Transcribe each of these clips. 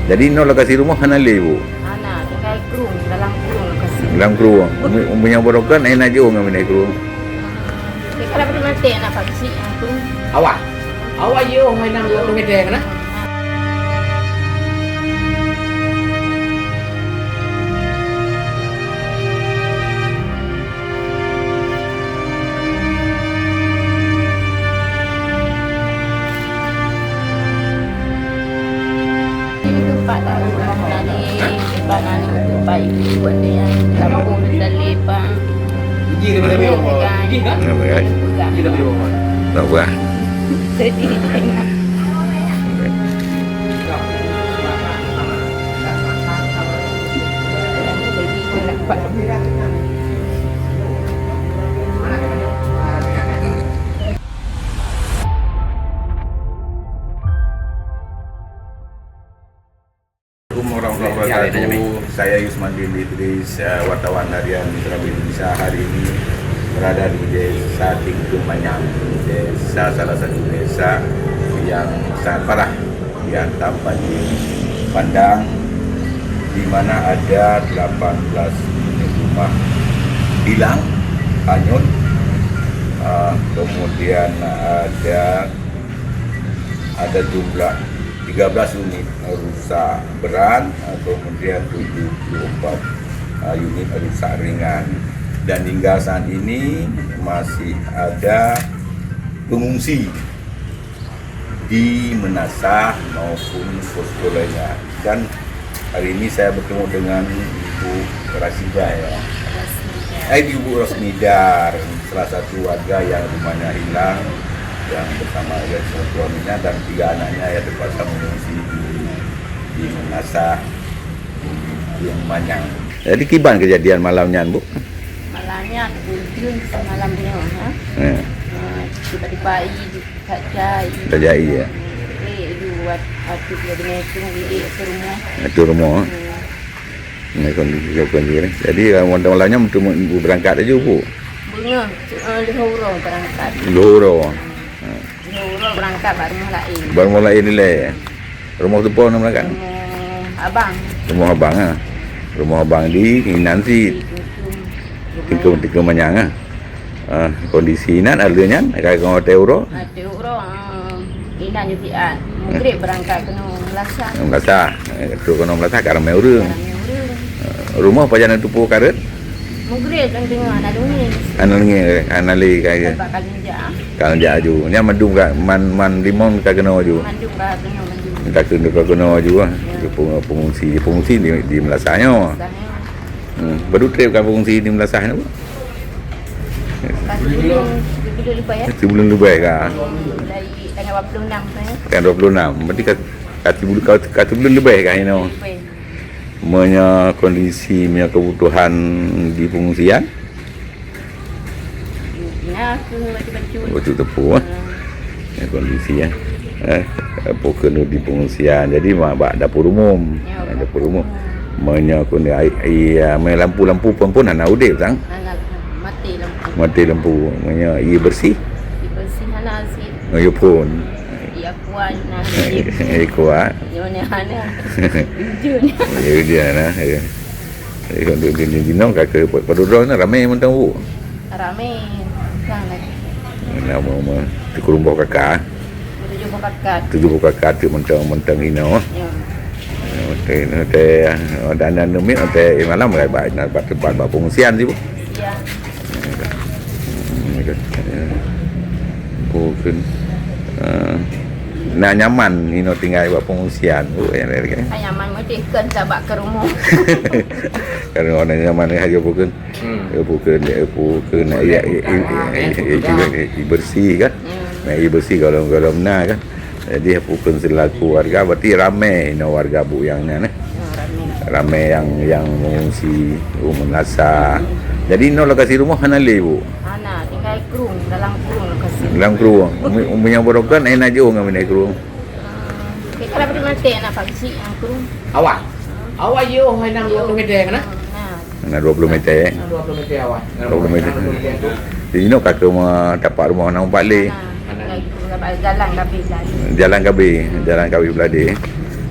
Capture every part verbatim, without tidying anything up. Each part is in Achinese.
Jadi, inoe lokasi rumoh hana lé, Bu? Hana, tinggai krueng, dalam krueng lokasi. Dalam krueng. Umi, umi nyang barokan, eh, na jiôh ngon bak krueng. Tinggai dapat mati anak Pak Gisi nyang krueng. Awah. Awah jiôh, hai enam dua puluh meter kan, ah? Itu Pak tahu lah tadi, Pak nani untuk Pak Ibu buat dia, kampung di Salipang. Iji dah boleh bayar apa? Iji kan? Dah boleh. Iji dah boleh bayar apa? Tak apa. Jadi, Assalamualaikum warahmatullahi wabarakatuh. Saya Yusmandin Idris, eh, wartawan harian Mitra Indonesia. Hari ini berada di Desa Tingkeumanyang, desa, salah satu desa yang sangat parah dihantam banjir bandang, di mana ada delapan belas unit rumah hilang, hanyut, eh, kemudian ada, ada jumlah tiga belas unit rusak berat, eh, kemudian tujuh puluh empat, eh, unit rusak ringan. Dan hingga saat ini masih ada pengungsi di Menasah maupun posko lainnya. Dan hari ini saya bertemu dengan Ibu Rasida, ya. Eh, Ibu Rosmida, salah satu warga yang rumahnya hilang, yang bersama dengan suaminya dan tiga anaknya yang terpaksa mengungsi di, di Menasah, di Manyang. Jadi, kiban kejadian malam nyan, Bu? Malam nyan, ujeuen semalam nyoe, ha? Ya. Ha, tiba-tiba air tajai. Tajai, ya. Eh, aduh, waktu dia dengan itu, bilik ke rumah. Itu rumah, ha? Hmm. Nah, kondisi, kondisi ni. Jadi, eh, malam nyan beutôi berangkat laju, Bu? Beungoh, eh, lheuh uroe berangkat. Lheuh uroe. Ha. Lheuh uroe berangkat bak rumoh laén. Bak rumoh laén ilèe. Rumoh teupeue na berangkat? Rumoh abang. Rumoh abang, ha. Rumoh abang di inan cit. Di Tingkeumanyang. Tingkeumanyang, ha. Ah, kondisi inan, alèh nyan, ka watèe uroe. Watèe uroe, ah, inan nyoe siat. Magrib berangkat keunoe Meunasah. Meunasah. Eh, trôk keunoe Meunasah ka ramè ureueng. Ka ramè ureueng. Eh, rumoh pajan na teupeue ka rhot? Magrib dan teungoh na lungis. Ana lungis, eh, ana lé ka, ya. Bak ka lheueh jak. Ka lheueh jak aju. Nyan mandum ka, man, man limong ka keunoe aju. Mandum ka keunoe, mandum. Ka keunoe, ka keunoe aju, ah. Ya. Di peng-, pengungsi, pengungsi di, di Meunasah nyoe. Meunasah nyoe. Hmm. Padum trép ka pengungsi di Meunasah nyoe, Bu? Ka sibuleuen, sibuleuen leubeh, ya. Sibuleuen leubeh ka. Dari tanggal dua puluh enam tu, ya. Tanggal dua puluh enam. Berarti ka, ka sibuleuen, ka, ka sibuleuen leubeh ka inoe. Leubeh. Meunyoe kondisi, meunyoe kebutuhan di pengungsian? Nah, tu bacut-bacut. Bacut teupeue, eh. Hmm. Ya, kondisi, ya. Eh, apa keuneuk di pengungsian. Jadi, ma-, bak dapur umum. Ya, dapur umum. Meunyoe keuneuk ai-, ai-, ya, meunyoe lampu-lampu pun, pun hana udép, sang? Hana, mati lampu. Mati lampu. Meunyoe ie bersih? Ie bersih hana cit. Oh, ya pun. Ie Aqua na cit. Aqua. Nyoe ni hana. Ujeuen. Ya, ujeuen, nah, ya. Jadi, untuk di, di, di nong ka keu padum droe nyan ramè mantong, Bu? Ramè, sang lagi. Nama, nama, Teuku Rumbok Kaka. Tujuh boh kakak. Tujuh boh kakak tu mantong, mantong inoe. Ya. Ya, mantong inoe, teh, oh, dan, dan numit, teh, eh, malam, eh, bak, bak, bak, bak pengungsian sih, Bu. Ya. Hmm, ya. Bukan. Ah, na nyaman inoe tinggai bak pengungsian, Bu, ya, ya, ya. Nyaman, mesti kan sabak ke rumah. Karena orang nyaman, ya, bukan. Hmm. Ie pukon, ie pukon, ie, ie, ie bersih kan? Hmm. Nah, ie bersih golom-golom na kan? Jadi, ie pukon selaku warga, berarti ramè inoe warga Bu nyang nyan, eh? Ya, ramè. Ramè nyang, nyang mengungsi, Meunasah. Hmm. Jadi, inoe lokasi rumoh hana lé, Bu? Hana, tinggai krueng, dalam krueng lokasi. Dalam krueng. Umi, umi nyang barokan, eh, na jiôh ngon bak krueng. Ah, kira-kira berapa meter nak Pak Gisi nyang krueng? Awah. Awah jiôh, hai enam dua puluh meter kan, ah? Nah. Hana dua puluh meter, eh? Hana dua puluh meter awai. Dua puluh meter. Hana dua puluh meter tu. Di sinoe ka keuh meutampak rumoh na umpat lé. Hana. Hana. Jalan ka abéh beuladi. Jalan ka abéh, jalan ka abéh beuladi.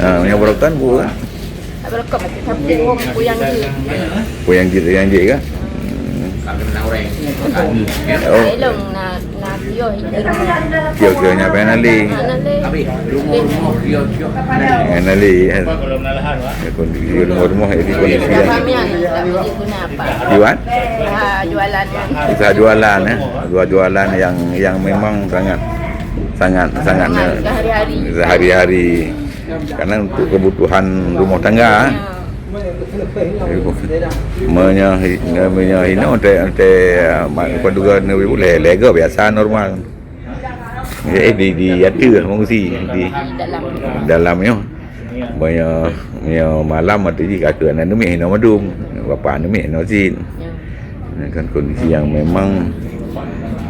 Ha, meunyoe barokon bu kan. Barokon tapi ureueng puyang jeuet. Puyang jeuet, puyang jeuet kan? Hmm. Oh. Elong na, na kios di rumah. Kios-kios nyan payah nalé. Ha, nalé. Nalé. Ya, kondisi rumoh-rumoh, jadi kondisi yang, Iwan? Usaha jualan, ya. Usaha jualan, ya. Usaha jualan yang, yang memang sangat, sangat, sangat, sangat, eh, sehari-hari. Sehari-hari. Karena untuk kebutuhan rumah tangga. Ya. Meunyoe hi-, meunyoe hinoe teh, teh, ah, ma-, paduka neubi lé-, lé go biasa normal. Eh, di, di ateueh mengungsi, di dalam. Dalam nyoe. Meunyoe, meunyoe malam ateueh jih ka keu aneuk miet hinoe mandum. Bapa aneuk miet hinoe cit. Ya. Nah, kan kondisi yang memang,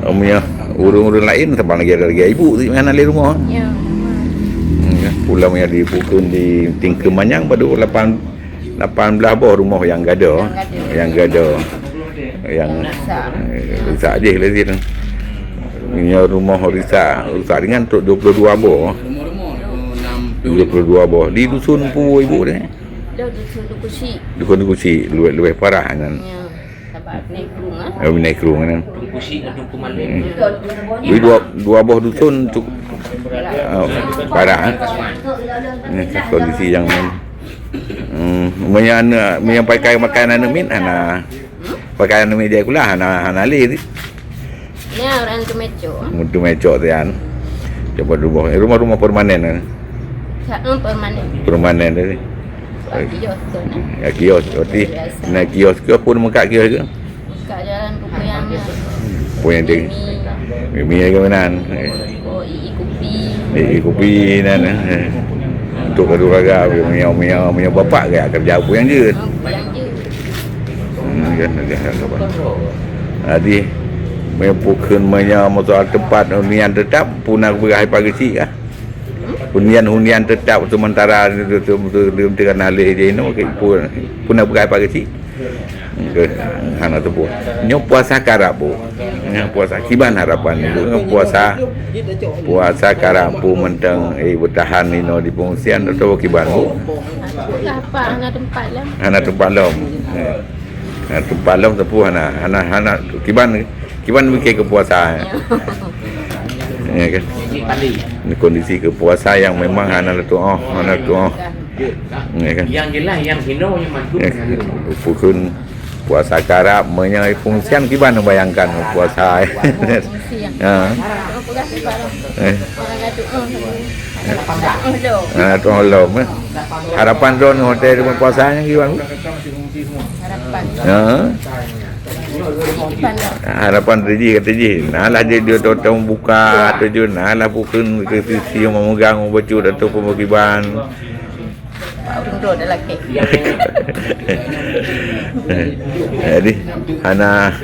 meunyoe ureueng-ureueng laén saban lagèe, lagèe ibu tu hana lé rumoh. Ya. Hmm, ya. Pulang meunyoe di Pukun, di Tingkeum manyang baru lapan, lapan belas boh rumoh yang gado. Yang gado. Yang gado. Yang, yang rusak. Eh, rusak jih lah situ. Meunyoe rumoh rusak, rusak ringan tu dua puluh dua boh. Dua puluh dua boh. Di dusun pu ibu deh. Dah dusun Dukusi. Dusun Dukusi, lebih, lebih parah kan. Ya. Sabab naik kerung, ah. Oh, naik kerung kan. Dusun Kusi ngon Dusun Malem. Hmm. Jadi dua, dua boh dusun tu, ah, parah, eh. Ini kondisi yang, hmm, meunyoe aneuk, meunyoe pakai, pakai aneuk miet hana. Pakai aneuk miet jai kulah hana, hana lé. Nyan ureueng Teumecok. Teumecok tu kan. Coba rumah, rumah-rumah permanen kan? Sa-, eh, permanen. Permanen tadi. Kios tu, nah. Ya, kios, berarti. Biasa. Nah, kios ke pun meukat kios ke? Kat jalan Pukuyang, ya. Pukuyang tinggi. Mimi. Mimi ke meunan? Eh. Oh, ii kupi. Ii kupi nan, eh. Untuk keluarga, meunyoe, meunyoe, meunyoe bapak ke kerja Pukuyang jeuet. Oh, Pukuyang jeuet. Hmm, kan, kan, kan, kan. Jadi, Meunyoe pukheun meunyoe meusoal teumpat hunian teutap, puna beurah ipageuchik kah? Hunian-hunian teutap seumeuntara teuka na lé jih inoe, puna beurah ipageuchik. Hana teupeue. Nyoe puasa karab, Bu. Nyoe puasa. Kiban harapan Ibu ngon puasa, puasa karab, Bu, mantong, eh, beutahan inoe di pengungsian atau kiban, Bu? Apa, hana teumpat lom. Hana teumpat lom. Eh. Hana teumpat lom, teupeu hana, hana, hana, kiban, kiban mikir keu puasa. Ya kan? Ini kondisi keu puasa yang memang hana leutuoh, hana leutuoh. Ya kan? Yang jelas, yang hino, yang mandum. Ya kan? Pukheun puasa karab, meunyoe pengungsian kiban bayangkan puasa. Pengungsian. Ha. Eh. Ha, tuan lom, eh. Harapan droen hotel rumah puasa nyan kiban, Bu? Harapan. Ha. Harapan teuji kata jih. Nah lah jadi dia tahu buka tu je. Nah lah pukheun ke sisi yang memegang bacut atau pun kiban. Ureueng droe dah lakèe. Jadi hana,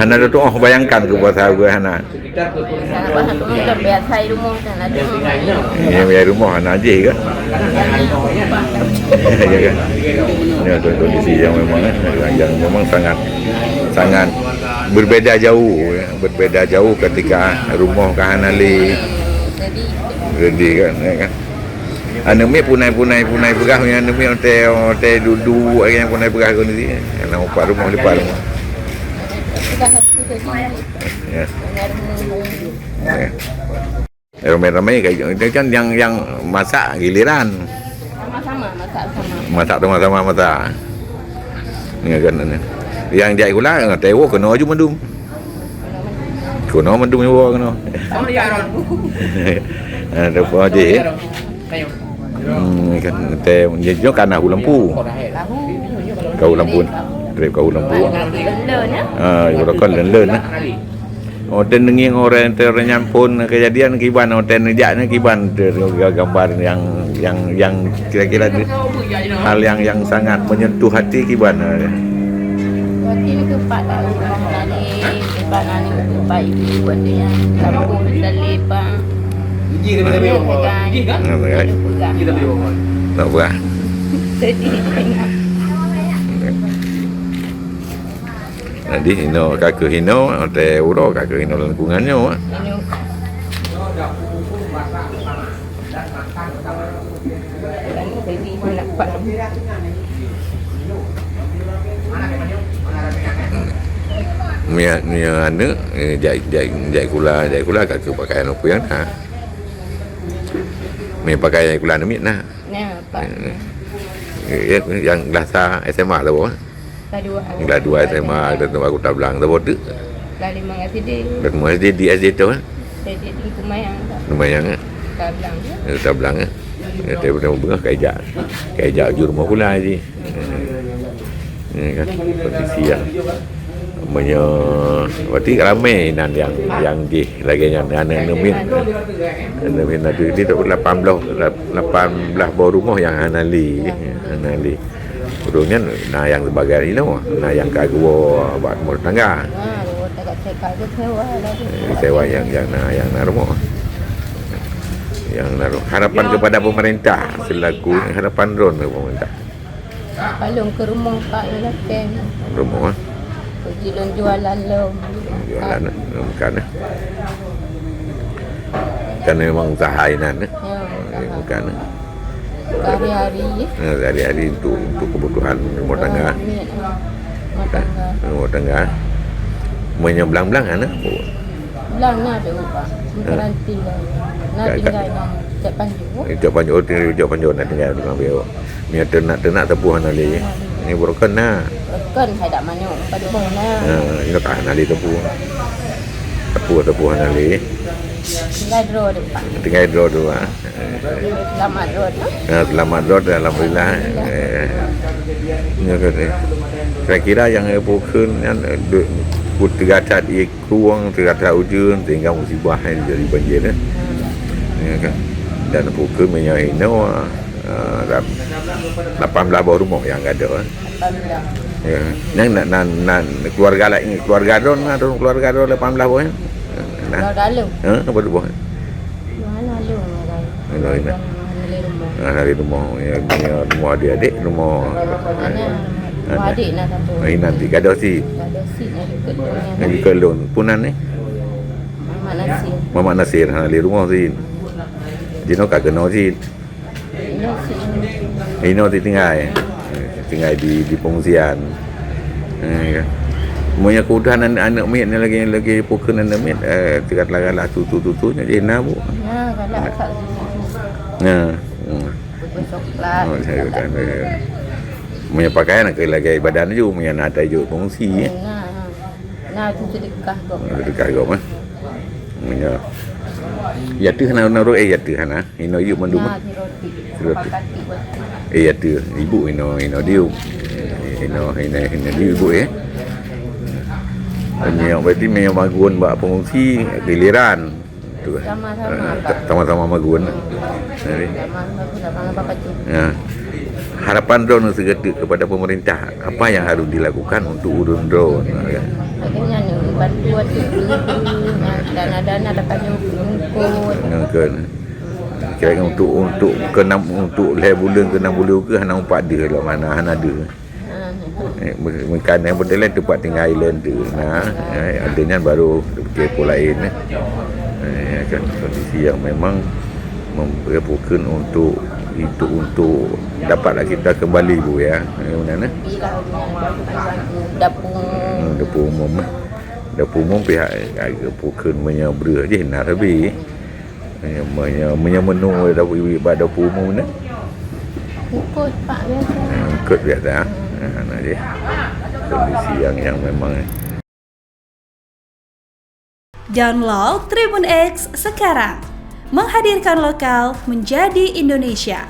hana tuoh bayangkan keu puasa geuh hana. Salah paham, ureueng biasa di rumoh kan ada. Ya, biasa di rumoh hana jih kan. Ya kan. Ini ada kondisi yang memang, eh, yang, yang memang sangat, sangat berbeda jauh, ya. Berbeda jauh ketika rumoh ka hana lé. Jadi kan, ya kan. Aneuk miet punai-punai, punai peugah nyan aneuk miet watèe, watèe dudu, nyang punai peugah kondisi. Nyang upat rumoh, lipat rumoh. Ya. Ya. Ramai-ramai, kan, yang, yang masak giliran. Sama-sama masak sama. Masak sama-sama masak. Ni kan ni. Yang jak sikula, teuwoe keunoe aju mandum. Keunoe mandum nyoe keunoe. Sama ya, Ron. Ada apa aja, ya? Hmm, kan teh, dia juga kan tahu lampu. Tahu. Kau lampu. Trip kau lampu. Lon-lon, ya? Ah, ibu rokok lon-lon, ya. Oh, dan dengi orang tu orang nyampun kejadian kiban, oh, dan neujak ni kiban, tu, tu, gambar yang, yang, yang kira-kira ni, hal yang, yang sangat menyentuh hati kiban. Berarti ni keempat tahun rumah nani, depan nani, empat ibu, ada yang kampung, salib, bang. Iya, kan? Nampak, kan? Nampak. Sedih. Jadi, hino ka keuh hino, watèe uroe ka keuh hino lam lingkungan nyoe. Mia, mia aneuk, eh, jak, jak, jak sikula, jak sikula ka keuh pakaian peue nyang na. Mia pakaian sikula aneuk miet na. Nah, Pak. Eh, eh, nyang kelas sa S M A tu, boh? Kelas dua. Kelas dua S M A, kelas dua aku tablang tu, boh tu. Kelas lima S D. Kelas lima S D di S D tu, kan? S D di Kumayang. Kumayang, kan? Tablang. Eh, tablang, kan? Eh, tapi beungoh kai jak. Kai jak jurmoh pula ji. Ya kan? Kondisi yang meunyoe, berarti ramai nan yang, yang jih lagèe nyan, aneuk miet. Aneuk miet nanti di lapan belas, lapan belas boh rumoh yang hana lé, hana lé. Ureueng nyan na yang sebagai inoe, na yang ka geuwoe bak rumoh tangga. Ha, rumoh tangga, saya ka geusewa lagi. Eh, sewa yang, yang na, yang na rumoh. Yang na rumoh. Harapan kepada pemerintah selaku harapan droen kepada pemerintah. Palong keu rumoh Pak nyang lakèe. Rumoh, eh? Keu jilôn jualan lom. Jualan, eh? Lom kan, eh? Kan memang usaha inan, eh? Ya, usaha. Bukan, eh? Sehari-hari, eh? Ya, sehari-hari untuk, untuk kebutuhan rumah tangga. Ah, ni, eh, rumah tangga. Rumah tangga. Meunyoe blang-blang, eh? Blang na ada, Pak. Ha. Karantin lah. Na ka-, ka-, tinggai na, Cek Panjang. Eh, Cek Panjang, oh, tinggai Cek Panjang na tinggai tukang beo. Ni ternak-ternak teupeu hana lé. Ni broken na. Broken, hai dak manok, empat ribu na. Ha, ini tak hana lé teupeu. Teupeu, teupeu hana lé. Tinggai droe deh, Pak. Tinggai droe deh, Pak. Selamat droe, no? Ha, selamat droe, alhamdulillah. Eh, ni kata, kira-kira yang broken nyan, eh, du-, ku teugacat ie Krueng teuka-teuka ujeuen sehingga musibah nyan jadi banjir, eh. Ya kan? Dan pukul meunyoe inoe, eh, lam-, lapan belas boh rumoh nyang gadôh, eh. Lapan belas. Ya. Nyan na, na, na keluarga laén, keluarga droen, na droen keluarga droen lapan belas boh, ya? Nah. Keluarga lôn? Ha, apa tu boh? Mana lôn, orang? Mana, mana? Mana di rumah? Ah, dari rumah. Ya, punya rumah adik-adik, rumah. Mana? Ada. Adik nak satu. Ah, ini nanti gadoh sit. Gadoh sit nak ikut lôn. Nak ikut lôn. Punan ni? Muhammad Nasir. Muhammad Nasir, ha, di rumah sit. Jinoe ka keunoe sit. Inoe sit tinggai. Tinggai di, di pengungsian. Eh, kan. Meunyoe keudahan aneuk, aneuk miet ni lagi, lagi pukon aneuk miet, eh, tingkat lagak lah tutu-tutu nyoe jih na, Bu. Nah, galak kat situ. Nah. Hmm. Betul coklat. Oh, saya kan. Meunyoe pakaian ke lagi badan ju, meunyoe na ata ju pengungsi, eh. Nah. Nah, tu sedekah kok. Sedekah kok, eh. Meunyoe. Ya tu hana naruh, eh, ya tu hana. Inoe yuk mandum, ah. Nah, di roti. Di roti. Pakat di roti. Eh, ya tu. Ibu inoe, inoe diu. Inoe, inoe, inoe diu ibu, eh. Meunyoe berarti meunyoe magun bak pengungsi, giliran. Tu. Sama-sama, ah, Pak. Sama-sama magun. Jadi, sama-sama, sama-sama, Pak. Ya. Harapan droeneuh sigoe teuk kepada pemerintah, apa yang harus dilakukan untuk ureueng droeneuh, kan? Akhirnya ni bantu tu, dana-dana dapat nyugut. Nyugut. Kira untuk, untuk keenam, untuk lhèe buleuen, keenam buleuen ke hana umpat deuh lom, hana, hana deuh. Eh, me-, meukan yang beutôi laén teumpat tinggai laén tu. Nah, eh, ada nyan baru fikir pun laén, eh. Eh, kan kondisi yang memang mem-, ya, bukan untuk, itu untuk dapatlah kita kembali, Bu, ya. Eh, mana, eh? Dapur. Hmm, dapur umum, eh. Dapur umum pihak, eh, bukan meunyoe breuh jih na sabe. Meunyoe, meunyoe, meunyoe menu dapur ibu bak dapur umum ni? Ikut pak biasa. Hmm, ikut biasa. Hmm. Ha, nah jih. Kondisi yang, yang memang, eh. Download Tribun X sekarang. Menghadirkan lokal menjadi Indonesia.